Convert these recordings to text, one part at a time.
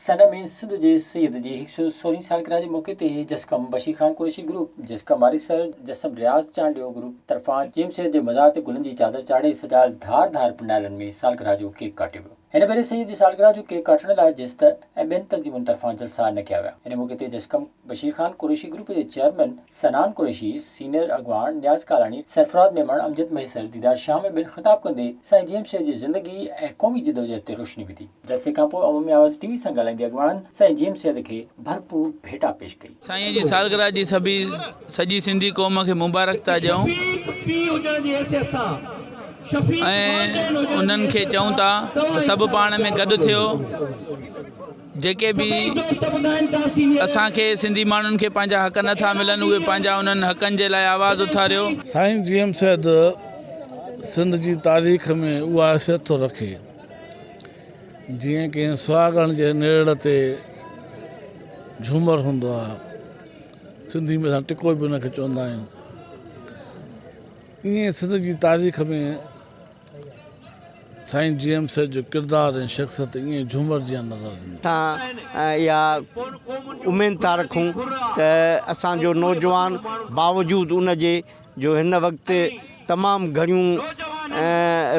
سنڌ ۾ سنڌ جي سيد جي هڪ سئو سورهين سالگرهه جي موقعي تي جسقم بشير خان قريشي گروپ، جسقم آريسر، جسم رياض چانڊيو گروپ طرفان جيم سيد جي مزار تي گلن جي چادر چاڙهي سجايل ڌار ڌار پنڊالن ۾ سالگرهه جو ڪيڪ ڪاٽيو ويو. هن ڀيري سيد جي سالگرهه جو ڪيڪ ڪاٽڻ لاء جست ۽ ٻين تنظيمن طرفان جلسا نه ڪيا ويا. ان موقعي تي جسقم بشير خان قريشي گروپ جي چيئرمين صنعان قريشي، سينيئر اڳواڻ نياز ڪالاڻي، سرفراز ميمڻ، امجد مهيسر، ديدار شام ۽ ٻين خطاب ڪندي سائين جي ايم سيد جي زندگي ۽ قومي جدوجهد تي روشني وڌي. جلسي کانپوء عوامي آواز ٽي وي سان ڳالهائيندي اڳواڻن سائين جي ايم سيد کي ڀرپور ڀيٽا پيش ڪئي. سائين جي سالگرهه جي سڀي سڄي سنڌي قوم کي مبارڪ ٿا ڏيون ۽ انهن کي چئون ٿا ته سڀ پاڻ ۾ گڏ ٿيو جيڪي به اسان کي سنڌي ماڻهن کي پنهنجا حق نه ٿا ملن اهي پنهنجا انهن حقن جي لاء آواز اٿاريو. سائين جي ايم سيد سنڌ جي تاريخ ۾ اها حيثيت ٿو رکي. جيئن ڪنهن سهاڳڻ جي نرڙ تي جهومر هوندو آهي، سنڌي ۾ اسان ٽڪو به ان کي چوندا آهيون، ائين سنڌ جي تاريخ ۾ سائين جي ايم سيد جو ڪردار ۽ شخصيت ائين جهومر جيان نظر ايندي. اسان اها اميد ٿا رکون ته اسان جو نوجوان باوجود ان جي جو هن وقت تمام گهڻيون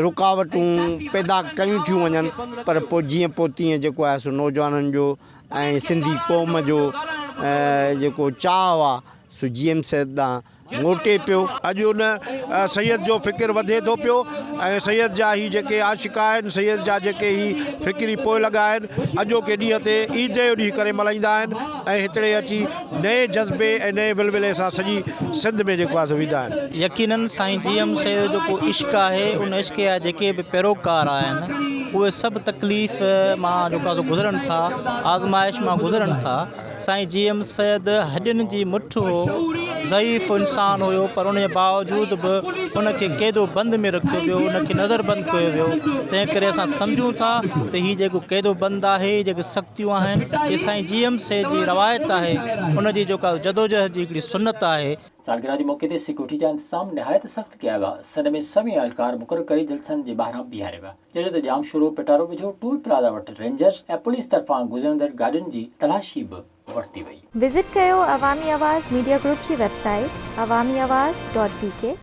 رڪاوٽون پيدا ڪيون ٿيون وڃن پر پوء جيئن پوء تيئن جيڪو آهي سو نوجوانن جو ۽ سنڌي قوم جو جيڪو چاهه آهي سو جي ايم سيد ڏانهن موٽي پيو. اڄ ان سيد جو فڪر وڌي ٿو پيو ۽ سيد جا هي جيڪي عاشق آهن، سيد جا جيڪي هي فڪري پوئلڳ آهن، اڄوڪي ڏينهن تي عيد جو ڏينهن ڪري ملهائيندا آهن ۽ هتڙي اچي نئين جذبي ۽ نئين ولولي سان سڄي سنڌ ۾ جيڪو آهي سو ويندا آهن. يقينن سائين جي ايم سيد جو جيڪو عشق آهي ان عشق جا جيڪي به پيروڪار آهن اهي سڀ تڪليف مان جيڪو آهي سو گذرن ٿا آزمائش مان گذرن ٿا سائين جي ايم سيد هڏين جي مٺ هو ضعيف انسان هيو پر ان جي باوجود به ان کي قيد و بند ۾ رکيو ويو ان کي نظر بند ڪيو ويو تنهن ڪري اسان سمجهون ٿا ته هي جيڪو قيد و بند آهي جيڪي سختيون آهن اهي سائين جي ايم سيد جي روايت آهي ان جي جيڪا جدوجهد جي هڪڙي سنت آهي. سالگرهه جي موقعي تي سيڪيورٽي جا انتظام نهايت سخت ڪيا ويا، سنڌ ۾ سوين اهلڪار مقرر ڪري جلسن جي ٻاهران بيهاريا ويا، جڏهن ته ڄامشورو پيٽارو ويجهو ٽول پلازا وٽ رينجرز ۽ پوليس طرفان گذرندڙ گاڏين جي تلاشي به ورتي وئي. وزٽ ڪيو عوامي آواز ميڊيا گروپ جي website Awami Awaz dot B K.